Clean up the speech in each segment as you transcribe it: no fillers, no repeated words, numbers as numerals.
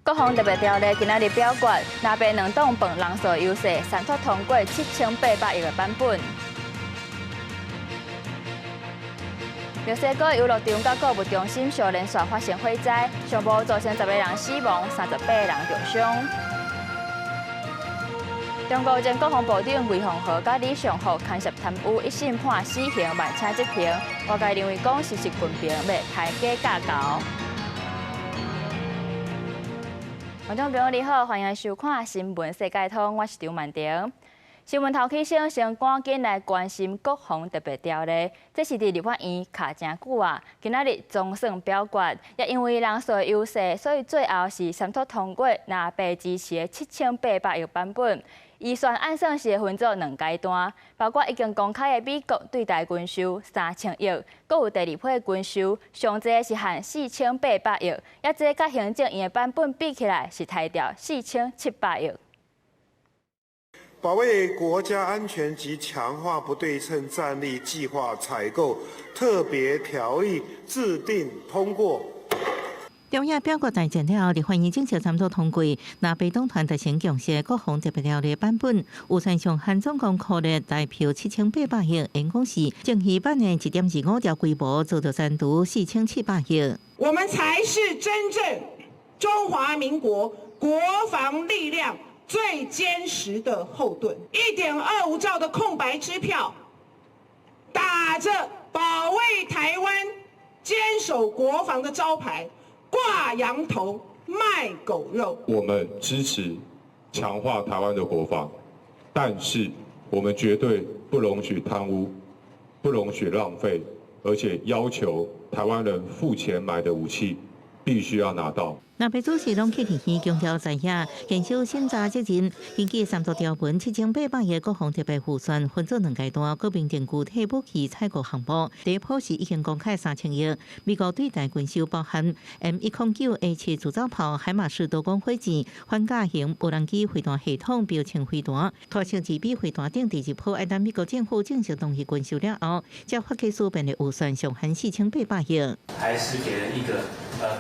國防特別條例今仔日表決，藍白兩黨憑人數優勢，三讀通過7800億的版本。墨西哥遊樂場佮購物中心相連續發生火災，上無造成10個人死亡，38個人重傷。中國前國防部長魏鳳和佮李尚福牽涉貪污，一審判死刑，慢請執行。外界認為講是習近平欲刣雞教猴。觀眾朋友你好，歡迎收看《新聞世界通》，我是張曼婷。新聞頭起先，先趕緊來關心國防特別條例，這是佇立法院卡誠久啊。今仔日總算表決，也因為人數優勢，所以最後是三讀通過藍白支持的7800億版本。預算按算是會分做兩階段，包括已經公開的美國對台軍售3000億，閣有第二批軍售，上濟是限4800億，抑這佮行政院的版本比起來，是刣掉4700億。保衛國家安全及強化不對稱戰力計劃採購特別條例制定通過。中央表決大戰了後，立法院正式三讀通過，藍白黨團達成共識，國防特別條例版本，預算上限總共擴列台票7800億，應講是政協版的1.25兆規模，做到三讀4700億。我們才是真正中華民國國防力量最堅實的後盾。1.25兆的空白支票，打着保衛台灣、堅守國防的招牌，掛羊頭賣狗肉。我們支持強化台灣的國防，但是我們絕對不容許貪污，不容許浪費，而且要求台灣人付錢買的武器必須要拿到。藍白主席攏去提醒強調在野堅守審查責任。根據三讀條文7800億國防特別預算分做兩階段，閣明定具體武器採購項目。第一波是已經公開3000億，美國對台軍售包含 M109A7自走炮、海馬斯多管火箭、反甲型無人機飛彈系統、標槍飛彈、拖車 GB 飛彈等。第二波愛等美國政府正式同意軍售了後，才發起書面的預算上限4800億。還是給了一個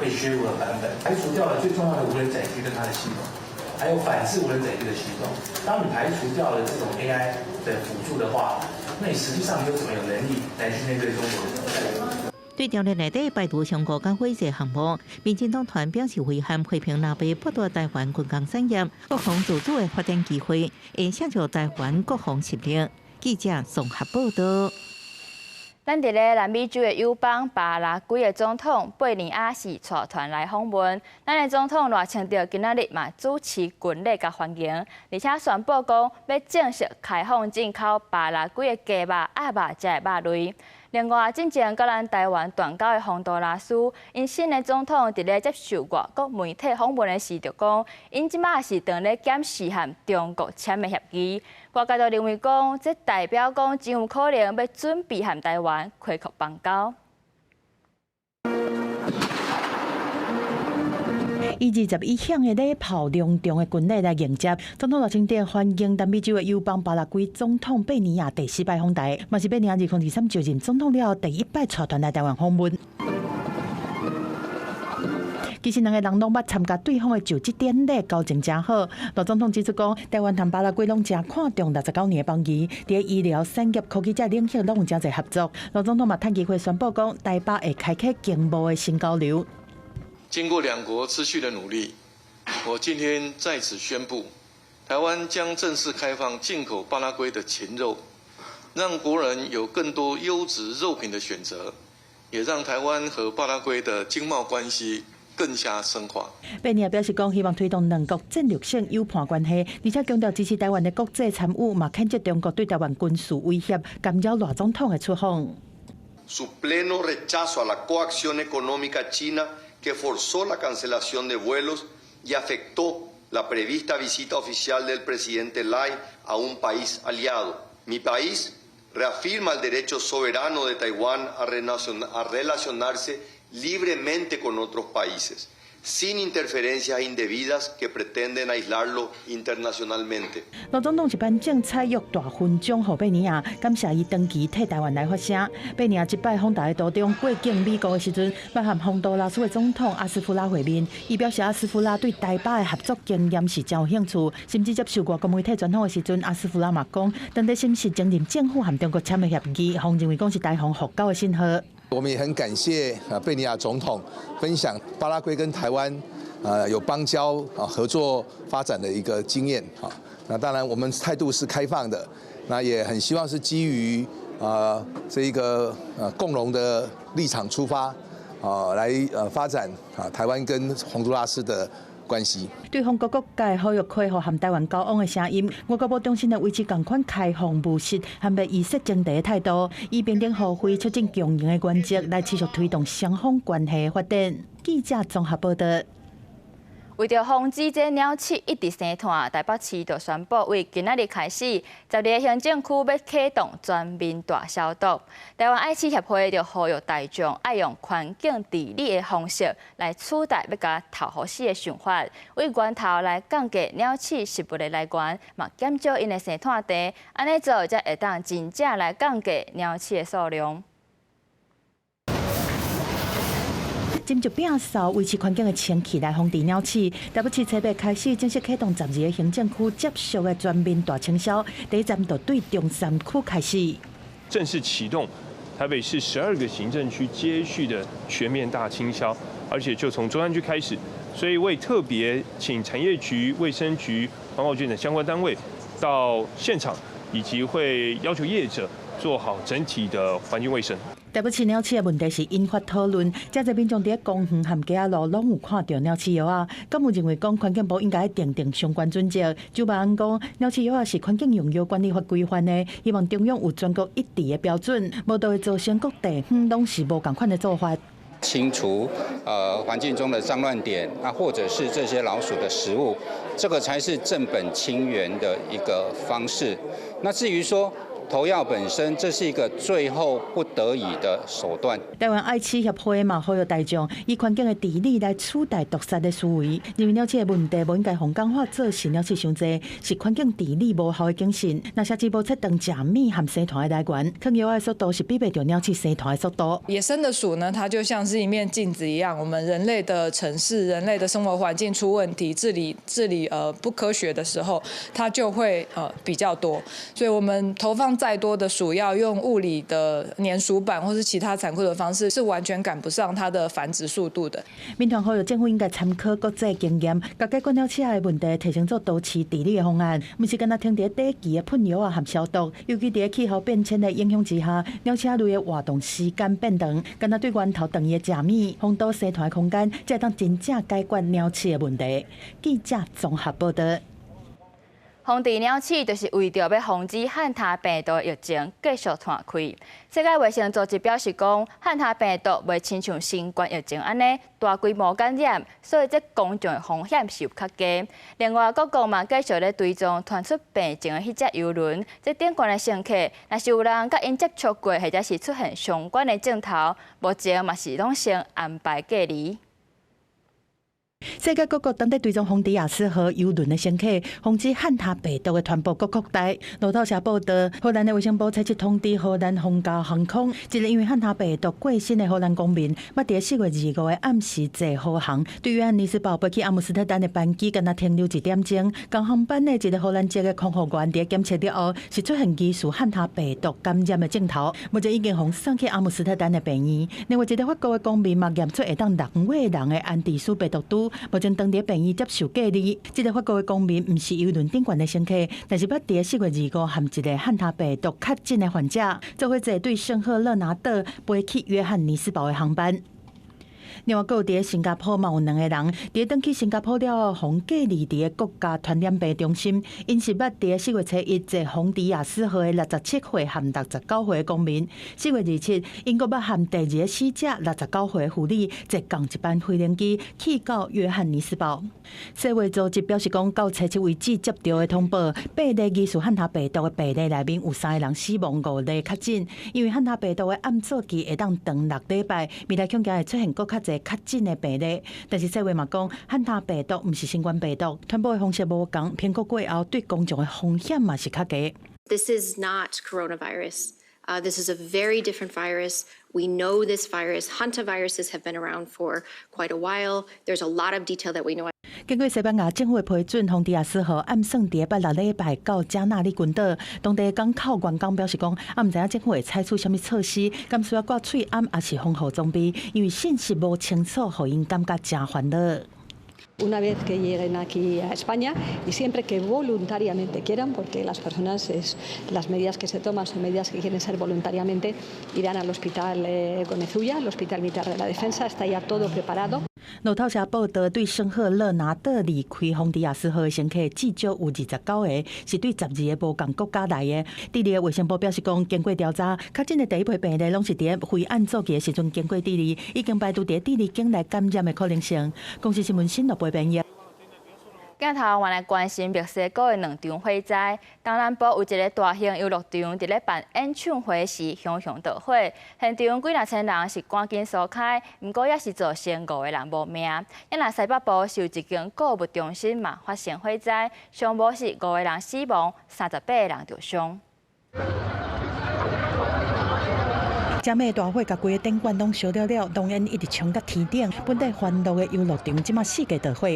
被削弱的版本，排除掉了最重要的無人載具跟它的系統，還有反制無人載具的系統。當你排除掉了這種 AI 的輔助的話，那你實際上你又怎麼有能力來去面對中國的挑戰？對條例內底排除相關佮火箭項目，民進黨團表示遺憾，批評藍白剝奪台灣軍工產業、國防自主的發展機會，會削弱台灣國防實力。記者綜合報道。咱佇咧南美洲的友邦巴拉圭的總統貝尼亞是帶團來訪問，咱的總統賴清德今仔日嘛主持軍禮佮歡迎，而且宣布講欲正式開放進口巴拉圭的雞肉、鴨肉遮的肉類。另外，進前佮咱台灣斷交的洪都拉斯，𪜶新的總統佇咧接受外國媒體訪問的時就講，𪜶這馬是當咧檢視和中國簽的協議。外界都認為講，這代表講真有可能欲準備和台灣恢復邦交。以21響的禮炮隆重的軍禮來迎接總統賴清德，歡迎南美洲的友邦巴拉圭總統貝尼亞第四擺訪台，嘛是貝尼亞2023就任總統了後第一擺帶團來台灣訪問。其實兩个人攏捌參加對方的就職典禮，交情誠好。賴總統指出講，台灣和巴拉圭攏誠看重69年的邦誼，佇醫療、產業、科技這領域攏有誠濟合作。賴總統嘛趁機會宣布講，台巴會開啟經貿的新交流。經過兩國持續的努力，我今天在此宣布，台灣將正式開放進口巴拉圭的禽肉，讓國人有更多優質肉品的選擇，也讓台灣和巴拉圭的經貿關係更加深化。貝尼亞表示講，希望推動兩國戰略性友伴關係，而且強調支持台灣的國際參與，嘛譴責中國對台灣軍事威脅，干擾賴總統的出訪。 Su pleno rechazo a la coacción económica china que forzó la cancelación de vuelos y afectó la prevista visita oficial del presidente Lai a un país aliado. Mi país reafirma el derecho soberano de Taiwán a relacionarse libremente con otros países, Sin interferencias indebidas que pretenden aislarlo internacionalmente。盧總統是頒獎採玉大勳章予貝尼亞，感謝伊長期替台灣來發聲。貝尼亞這擺訪台的途中過境美國的時陣，捌和洪都拉斯的總統阿斯夫拉會面。伊表示阿斯夫拉對台巴的合作經驗是真有興趣，甚至接受外國媒體專訪的時陣，阿斯夫拉嘛講，當佇審視前任政府和中國簽的協議，予認為講是台方護國的信號。我們也很感謝啊貝尼亞總統分享巴拉圭跟台灣有邦交啊合作發展的一個經驗啊。那當然我們態度是開放的，那也很希望是基於啊這一個共榮的立場出發啊，來發展啊台灣跟洪都拉斯的關係。對方各國界呼籲恢復和台灣交往的聲音，外交部重申維持仝款開放務實和袂預設前提的態度，以平等互惠促進共贏的原則來持續推動雙方關係發展。記者綜合報道。為著防止這鳥鼠一直生湠，台北市就宣布，為今仔日開始，12個行政區欲啟動全面大消毒。台灣愛鼠協會就呼籲大眾愛用環境治理的方式來取代欲共投予死的想法，為源頭來降低鳥鼠食物的來源，嘛減少𪜶的生湠地，按呢做才會當真正來降低鳥鼠的數量。斟酌摒掃維持環境的清氣來防治鳥鼠。台北市初八開始正式啟動12個行政區接續的全面大清消，第一站就對中山區開始。正式啟動台北市12個行政區接續的全面大清消，而且就從中山區開始，所以會特別請產業局、衛生局、環保局等相關單位到現場，以及會要求業者做好整體的環境衛生。台北市鳥鼠的問題是引發討論，遮濟民眾佇公園和街仔路攏有看著鳥鼠藥仔，敢有認為講環境部應該訂定相關準則？周百安講，鳥鼠藥仔是環境用藥管理法規範的，希望中央有全國一致的標準，無就會造成各地方攏是無仝款的做法。清除環境中的髒亂點，啊，或者是這些老鼠的食物，這個才是正本清源的一個方式。那至於說，投藥本身，這是一個最後不得已的手段。台灣愛鼠協會嘛，呼籲大眾以環境的治理來取代毒殺的思維，認為鳥鼠的問題無應該予簡化做是鳥鼠傷濟，是環境治理無效的警訊。若設置無切斷食物和生湠的來源，囥藥的速度是比袂著鳥鼠生湠的速度。野生的鼠呢，它就像是一面鏡子一樣，我們人類的城市、人類的生活環境出問題，治理不科學的時候，它就會比較多。所以我們投放再多的鼠藥，用物理的粘鼠板或是其他殘酷的方式，是完全趕不上它的繁殖速度的。民團呼籲政府應該參考國際經驗，共解決鳥鼠的問題提升做都市治理的方案，毋是干焦停佇短期的噴藥仔和消毒。尤其佇氣候變遷的影響之下，鳥鼠類的活動時間變長，干焦對源頭斷伊的食物，封堵生湠的空間，才會當真正解決鳥鼠的問題。記者綜合報道。防治鳥鼠就是為著欲防止漢他病毒疫情繼續傳開。世界衛生組織表示講，漢他病毒袂親像新冠疫情按呢大規模感染，所以這公眾的風險是有較低。另外，各國嘛繼續咧追蹤傳出病情的彼隻郵輪，這頂懸的乘客，若是有人佮𪜶接觸過，或者是出現相關的症頭，目前嘛是攏先安排隔離。世界各國當咧追蹤洪迪亞斯號郵輪的乘客，防止漢他病毒的傳播閣擴大。路透社報道，荷蘭的衛生部初七通知荷蘭皇家航空，一个因為漢他病毒過身的荷蘭公民，捌佇4月25的暗時坐荷航對約翰尼斯堡飛去阿姆斯特丹的班機，干焦停留一點鐘。仝航班的一个荷蘭籍的空服員佇檢測了後，是出現疑似漢他病毒感染的症頭，目前已經予送去阿姆斯特丹的病院。另外一个法國的公民嘛驗出會當染疫人的安迪斯病毒株。目前當佇病院接受隔離。這个法國的公民毋是郵輪頂懸的乘客，但是捌佇4月25和一个漢他病毒確診的患者，做伙坐對聖赫勒拿島飛去約翰尼斯堡的航班。另外，閣有佇新加坡嘛有兩個人，佇轉去新加坡了後，予隔離佇國家傳染病中心。𪜶是捌佇4月初一坐洪迪亞斯號的67歲和69歲的公民。4月27，𪜶閣捌和第二个死者69歲的婦女坐仝一班飛行機去到約翰尼斯堡。世衛組織表示講，到初七為止接著的通報，八例疑似漢他病毒的病例內面有三个人死亡，五例確診。因為漢他病毒的暗早期會當長6禮拜，未來恐驚會出現閣較濟。濟確診的病例。但是世衛嘛講，漢他病毒毋是新冠病毒，傳播的方式無仝，評估過後對公眾的風險嘛是較低。 This is not coronavirus. This is a very different virus. We know this virus. Hantaviruses have been around for quite a while. There's a lot of detail that we know. 經過西班牙政府的批准，馮迪亞斯號按算佇拜六禮拜到加納里群島，當地港口員工表示講，啊毋知影政府會採取啥物措施，敢需要掛喙罨抑是防護裝備，因為信息無清楚，予𪜶感覺誠煩惱。 Una vez que lleguen aquí a España y siempre que voluntariamente quieran, porque las personas es, las medidas que se toman son medidas que quieren ser voluntariamente, irán al Hospital Gómez Ulla, al Hospital Militar de la Defensa, está ya todo preparado. 路透社報導，對聖赫勒拿島離開馮迪亞斯號的乘客至少有29個，是對12个無仝國家來的。智利的衛生部表示講，經過調查，確診的第一批病例攏是佇飛按早期的時陣經過智利，已經排除佇智利境內感染的可能性。公視新聞新羅編譯。鏡頭還來關心墨西哥的兩場火災。東南部有一个大型遊樂場，佇咧辦演唱會時，熊熊著火，現場幾若千人是趕緊疏開，毋過也是造成五个人無命。啊若西北部是有一間購物中心嘛發生火災，上無是五个人死亡，38个人著傷。遮爾大火，共規个展館攏燒了了，濃煙一直衝到天頂。本地歡樂的遊樂場，這馬四界著火。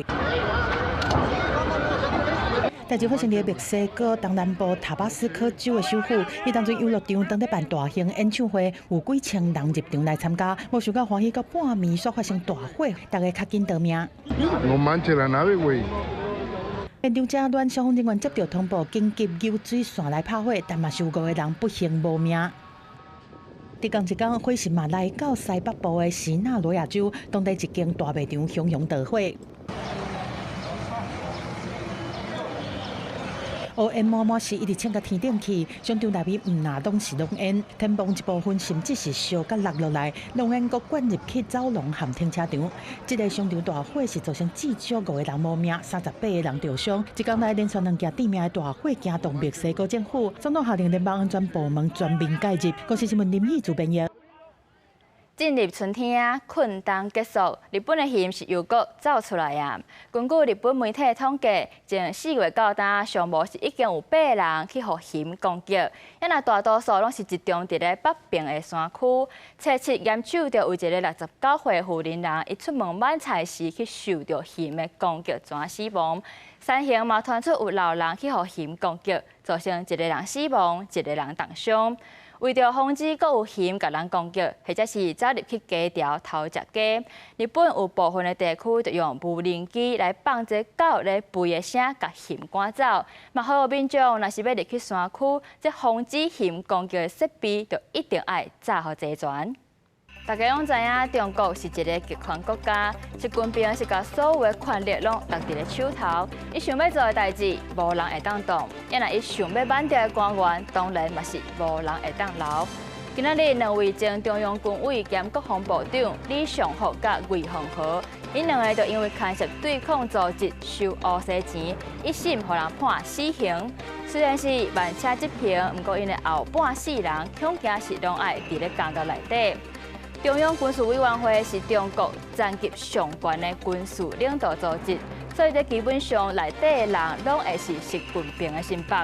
代誌發生佇墨西哥東南部塔巴斯科州的首府，彼當陣遊樂場當咧辦大型演唱會，有幾千人入場來參加，無想到歡喜到半暝，煞發生大火，大家較緊逃命。 No manches la nave, güey。現場遮亂，消防人員接到通報，緊急游水線來拍火，但嘛是有五個人不幸無命。佇仝一工，火勢嘛來到西北部的錫納羅亞州，當地一間大賣場熊熊著火。烏煙滿滿是一直衝到天頂去，商場內面毋若攏是濃煙，天棚一部分甚至是燒甲落落來，濃煙閣灌入去走廊和停車場。這个商場大火是造成至少五個人無命，38個人著傷。一工內連續兩件致命的大火驚動墨西哥政府，總統下令聯邦安全部門全面介入。公視新聞林義主編譯。進入春天啊，困冬結束，日本的熊是又閣走出來啊。根據日本媒體統計，從4月到今，上無是已經有八个人去予熊攻擊。啊若大多數攏是集中佇咧北邊的山區。初七岩手就有一个69歲婦人人，伊出門買菜時去受著熊的攻擊，轉死亡。山形嘛傳出有老人去予熊攻擊，造成一个人死亡，一个人重傷。為著防止閣有熊共人攻擊，或者是走入去雞巢偷食雞，日本有部分的地區就用無人機來放這狗咧吠的聲，共熊趕走。嘛呼籲民眾，若是欲入去山區，這防止熊攻擊的設備，就一定愛紮予齊全。大家攏知影，中國是一个極權國家，習近平是共所有的權力攏握佇咧手頭，伊想欲做的代誌，無人會當擋；啊若伊想欲挽掉的官員，當然嘛是無人會當留。今仔日兩位前中央軍委兼國防部長李尚福佮魏鳳和，𪜶兩个就因為牽涉對抗組織收烏西錢，一審予人判死刑。雖然是慢車執行，毋過𪜶的後半世人恐驚是攏愛佇咧監獄內底。中央軍事委員會是中國層級上懸的軍事領導組織，所以這基本上內底的人攏會是習近平的心腹。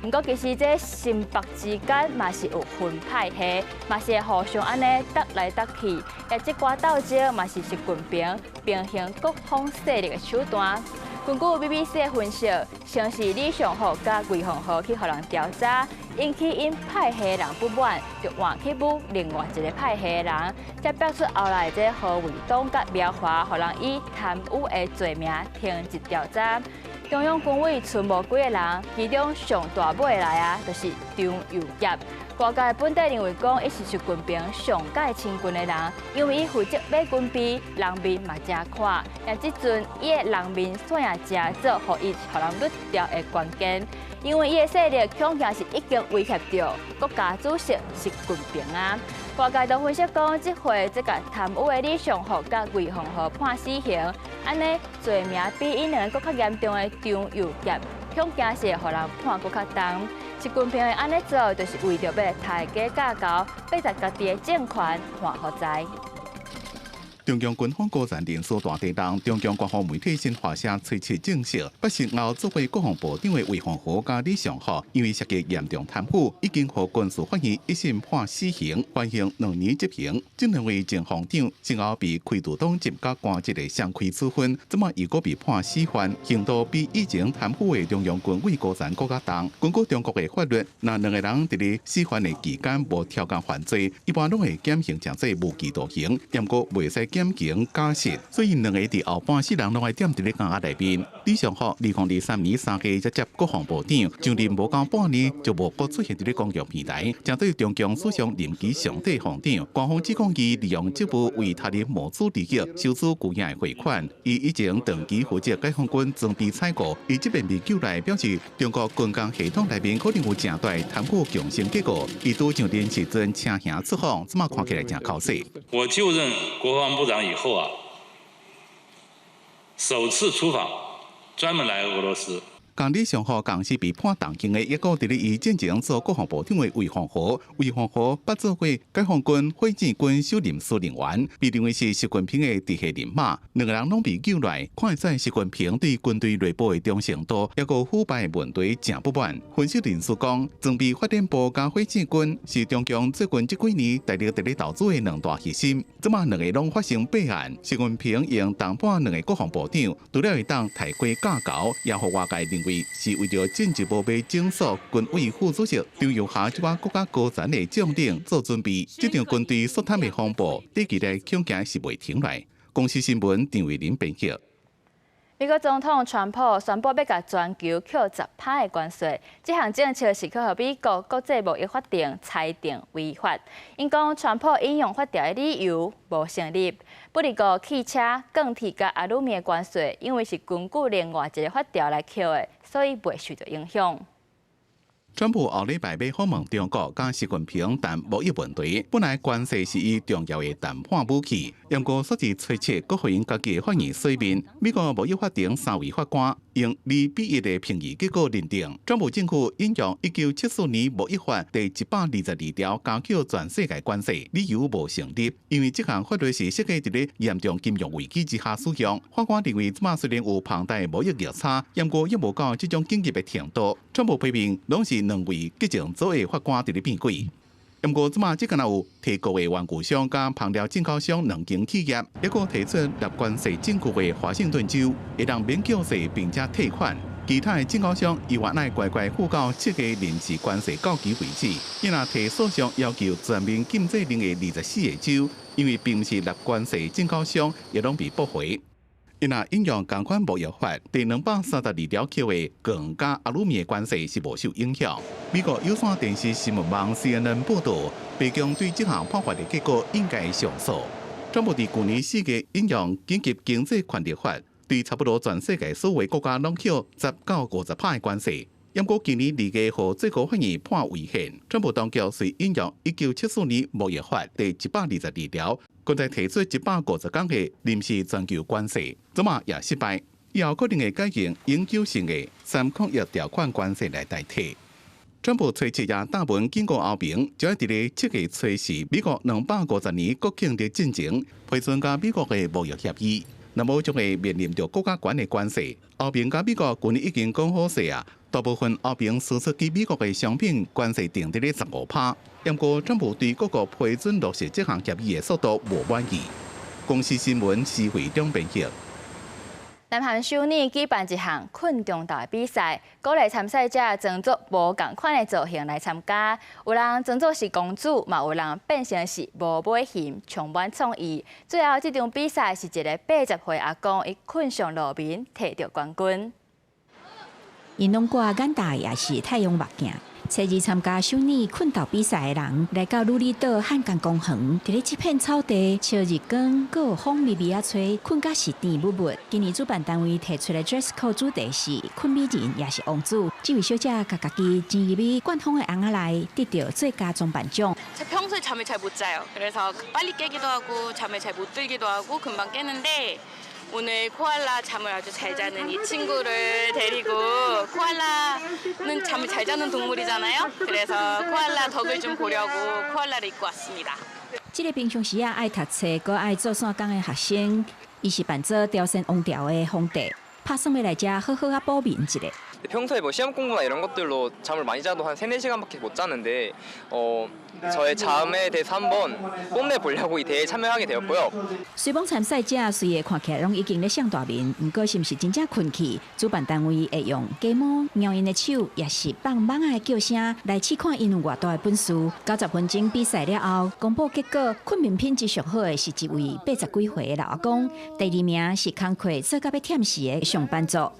毋過其實這心腹之間嘛是有分派系，嘛是會互相按呢搭來搭去。也這寡鬥爭嘛是習近平平衡各方勢力的手段。根據 BBC 的分析，先是李尚福佮魏鳳和去予人調查，引起𪜶派系人不滿，就換去舞另外一个派系的人，才爆出後來這何衛東佮苗華，予人以貪污的罪名停職調查。中央軍委賰無幾個人，其中上大尾來啊，就是張又俠。外界本底認為講，伊是習近平上蓋親近的人，因為伊負責買軍備，人面嘛誠闊。也這陣伊的人面算也誠做，予伊予人甪掉的關鍵。因為伊的勢力恐驚是已經威脅著國家主席習近平啊。外界都分析講，這回這个貪污的李尚福佮魏鳳和判死刑，按呢罪名比𪜶兩个閣較嚴重的張又俠，恐驚是會予人判閣較重。習近平會按呢做，就是為著欲刣雞咬猴，欲將家己的政權換予在。中共軍方高層人士大地人，中共官方媒體新華社推測證實，捌先後做過國防部長的韋鳳和佮李尚福，因為涉及嚴重貪腐，已經予軍事法院一審判死刑，緩刑2年執行。這兩位前防長先後被開除黨籍佮官職的雙規處分，這馬又閣被判死緩，刑度比以前貪腐的中央軍委高層閣較重。根據中國的法律，若兩個人佇咧死緩的期間無超工犯罪，一般攏會減刑，成做無期徒刑，毋過袂使減刑假釋，所以兩個佇後半世人攏愛踮佇咧監獄內面。李尚福2023年3月才接國防部長，上任無夠半年就無閣出現佇咧公共平台，成做中共史上任期上短防長。官方指控伊利用職務為他人謀取利益，收取巨額匯款。伊以前長期負責解放軍裝備採購，伊這遍被揪來表示，中國軍工系統內面可能有誠大貪腐共生結構。伊拄上任時陣車行出訪，這馬看起來誠剾洗。我就任國防部長以後啊，首次出訪，專門來俄羅斯。共李尚福仝時被判重刑的，抑閣佇咧伊進前做國防部長的韋鳳和，韋鳳和捌做過解放軍火箭軍首任司令員，被認為是習近平的直系人馬。兩個人攏被揪來，看會使習近平對軍隊內部的忠誠度，抑閣腐敗的問題誠不滿。分析人士講，裝備發展部佮火箭軍是中共最近這幾年大力佇咧投資的兩大核心。這馬兩個攏發生弊案，習近平用重換兩個國防部長，除了會當提過教猴，也予外界認為是為著進一步欲整肅軍委副主席張又俠這款國家高層的將領做準備。這場軍隊肅貪的風暴，短期內恐驚是袂停來。公視新聞張慧玲編輯。美國總統川普宣布欲共全球扣10%的關稅，這項政策是去予美國國際貿易法庭裁定違法。𪜶講川普引用法條的理由無成立，不過汽車、鋼鐵佮阿魯米的關稅，因為是根據另外一个法條來扣的，所以袂受著影響。川普後禮拜欲訪問中國，佮習近平談貿易問題。本來關稅是伊重要的談判武器，毋過煞佇初七，閣予𪜶家己的法院洗面。美國貿易法庭三位法官用2比1的評議結果認定，川普政府引用1974年貿易法第122條加扣全世界關稅，理由無成立，因為這項法律是設計佇咧嚴重金融危機之下使用。法官認為，這馬雖然有龐大貿易逆差，毋過猶無到這種緊急的程度。川普批評，攏是兩位激進左的法官佇咧變鬼。毋過這馬只敢若有提國的玩具商佮香料進口商兩間企業，抑閣提出納關稅證據的華盛頓州，會當免繳稅並且退款。其他的進口商猶原愛乖乖付到7月臨時關稅到期為止。伊若提訴訟要求全面禁制令的24個州，因為並毋是納關稅進口商，也攏被駁回。伊若引用仝款貿易法第232條扣的鋼佮阿魯米的關稅是無受影響。美國有線電視新聞網 CNN 報導，白宮對這項判決的結果應該上訴。川普佇舊年4月引用緊急經濟權力法，對差不多全世界所有國家攏扣10到50%的關稅。毋過今年2月予最高法院判違憲，川普當局遂引用1974年貿易法第122條，閣再提出150天的臨時全球關稅，這馬也失敗，以後可能會改用永久性的301條款關稅來代替。川普初七也貼文警告歐盟，就愛佇咧7月初四，美國250年國慶日進前批准佮美國的貿易協議，若無將會面臨著閣較懸的關稅。歐盟佮美國舊年已經講好勢啊，大部分歐盟輸出去美國的商品關稅定佇咧15%。毋過川普對各國批准落實這項協議的速度無滿意。公視新聞施惠中編譯。南韓首爾舉辦一項睏中晝的比賽，鼓勵參賽者裝作無仝款的造型來參加。有人裝作是公主，嘛有人變成是無尾熊，充滿創意。最後，這場比賽是一个80歲阿公，伊睏上路眠，摕著冠軍。𪜶攏掛眼袋，抑是太陽目鏡。初二參加首爾睏晝比賽的人，來到汝矣島漢江公園，佇咧這片草地，笑日光，閣有風微微仔吹，睏甲是甜蜜蜜。今年主辦單位提出的 dress code 主題是睏美人，抑是王子。這位小姐共家己穿入去灌風的尪仔內，得著最佳裝扮獎。 평소에 잠을 잘 못 자요. 그래서 빨리 깨기도 하고 잠을 잘 못 들기도 하고 금방 깨는데 오늘 코알라 잠을 아주 잘 자는 이 친구를 데리고 코알라는 잠을 잘 자는 동물이잖아요. 그래서 코알라 덕을 좀 보려고 코알라를 입고 왔습니다. 這个平常時仔愛讀冊、閣愛做散工的學生，伊是扮做朝鮮王朝的皇帝，拍算欲來遮好好仔補眠一下。 평소에 뭐 시험 공부나 이런 것들로 잠을 많이 자도 한 3, 4시간밖에 못 자는데 저의 잠에 대해서 한번 뽐내 보려고 이 대회에 참여하게 되었고요. 雖罔參賽者雖然看起來攏已經咧上大眠，毋過是毋是真正睏去？主辦單位會用雞毛搖𪜶的手，抑是放蠓仔的叫聲來試看𪜶有偌大的本事。90分鐘比賽了後，公布結果，睏眠品質上好的是一位80幾歲的老阿公，第二名是工課做甲欲忝死的上班族。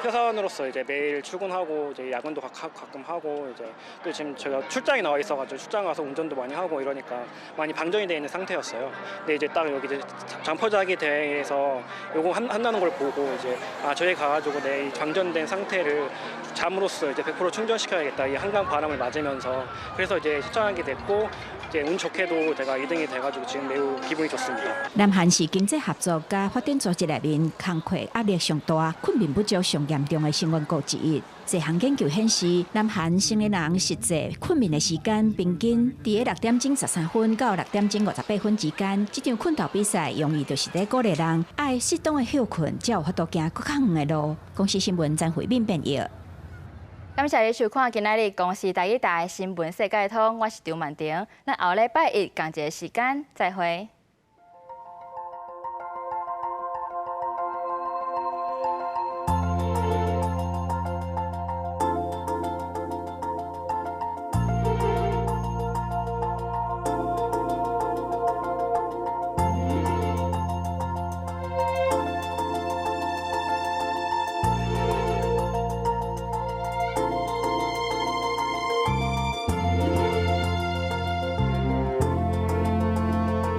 회사원으로서 이제 매일 출근하고 이제 야근도 가끔 하고 이제 또 지금 제가 출장에 나와 있어가지고 출장 가서 운전도 많이 하고 이러니까 많이 방전이 돼 있는 상태였어요. 근데 이제 딱 여기 이제 잠퍼자기 대회에서 요거 한다는 걸 보고 이제 아, 저기 가가지고 내 방전된 상태를 잠으로써 이제 100% 충전시켜야겠다. 이 한강 바람을 맞으면서 그래서 이제 신청하게 됐고 이제 운 좋게도 제가 2등이 돼가지고 지금 매우 기분이 좋습니다. 南韓是經濟合作佮發展組織內面工課壓力上大、睏眠不足上嚴重的成員國之一。這項研究顯示，南韓成年人實際睏眠的時間平均佇咧6點鐘13分到6點鐘58分之間。這場睏鬥比賽用意就是咧鼓勵人愛適當的歇睏，才有法度行閣較遠的路。公視新聞曾慧敏編譯。感謝你收看今仔日公視台語台新聞世界通，我是張曼婷。咱後禮拜一仝一个時間再會。